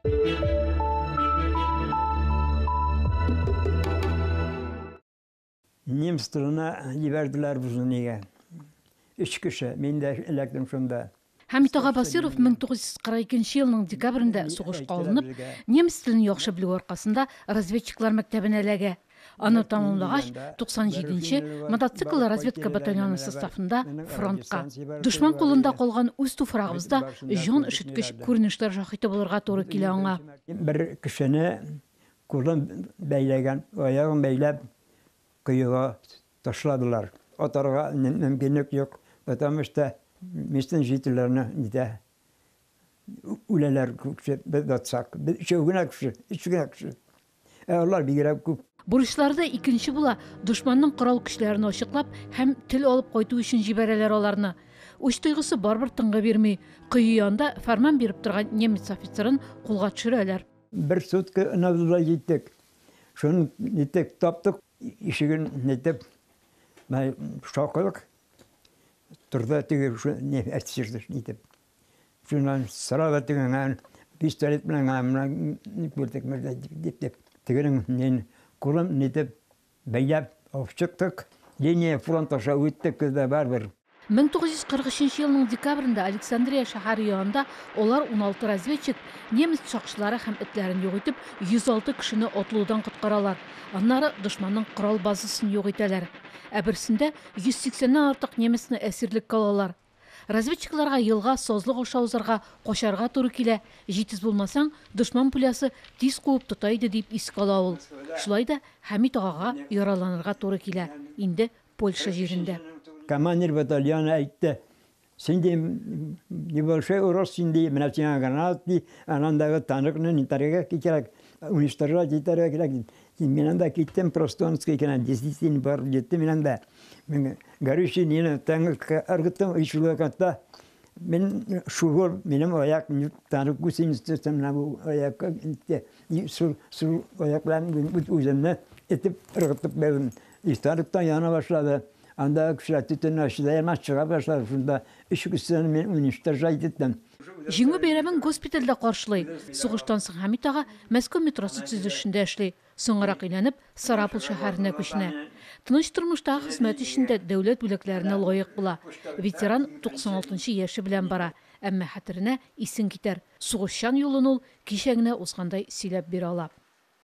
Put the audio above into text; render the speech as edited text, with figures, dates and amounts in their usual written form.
Немец тылына җибәрделәр безне нигә. Өч кеше, мин дә эләктем шунда. Хәмит ага Басыйров 1942 елның декабрендә сугышка алынып, немец телен яхшы белүе аркасында разведчиклар мәктәбенә эләгә. Аны тәмамлагач, 97 нче мотоцикллы разведка батальоны составында фронтка. Дошман кулында калган үз туфрагыбызда җан өшеткеч күренешләр шаһиты булырга туры килә аңа. Бер кешене кулын бәйләгән, аягын бәйләп коега ташладылар. Атарга мөмкинлек юк, потому что местный жительләрне нитә, үләләр күпче, без атсак. Без өчәү генә кеше, өч генә кеше. Ә алар бигрәк күп. Бурычлары да икенче була, дошманның корал көчләрен ачыклап һәм тел алып кайту өчен җибәрәләр аларны. Үч тойгысы барыбер тынгы бирми. Кое янында фәрман биреп торган немец офицерын кулга төшерәләр. Бер сутка надо җиттек. Шуны ниттек, таптык, ишеген нитеп, шакыдык. Торды теге шу не әтсирде нитеп. Шуннан сразу теге пистолет белән менә күрдек дип дип. Тегенең нин кулын нитеп бәйләп алып чыктык. Линия фронт аша үттек без дә барыбер. 1943 елның декабрендә Александрия шәһәре янында алар 16 разведчик немец сакчылары һәм этләрен юк итеп, 106 кешене атылудан коткаралар. Аннары дошманның корал базасын юк итәләр. Ә берсендә 180-нән артык немецны әсирлеккә алалар. Разведчикларга елга, сазлык аша узарга, качарга туры килә. Җитез булмасаң, дошман пулясы тиз куып тота иде, дип искә ала ул. Шулай да Хәмит агага яраланырга туры килә. Инде Польша җирендә. Командир батальона әйтте, син ди, небольшой рост син ди, менә сиңа гранат ди, анандагы танкны нитәргә кирәк, уничтожать итәргә кирәк. Мин анда киттем, Простонский гына, действительно барып җиттем мин анда. Мин горючий нины танкка ыргыттым, и шул вакытта мин шугыл, минем аяк танк гусеницасы менә бу аякка китте. Шул шул аяк белән үземне этеп ыргытып бирдем. И танктан яна башлады. Анда кешеләр төтен чыдый чыга башлады. Шунда өч кешене мин уничтожать иттем. Җиңү бәйрәмен госпитальдә каршылый. Сугыштан соң Хәмит ага Мәскәү метросы төзелешендә эшли. Соңрак өйләнеп, Сарапул шәһәренә күченә. Тыныч тормыштагы хезмәте өчен дә дәүләт бүләкләренә лаек була. Ветеран 96 яше белән бара, әмма хәтеренә исең китәр. Сугышчан юлын ул кичә генә узгандай сөйләп бирә ала.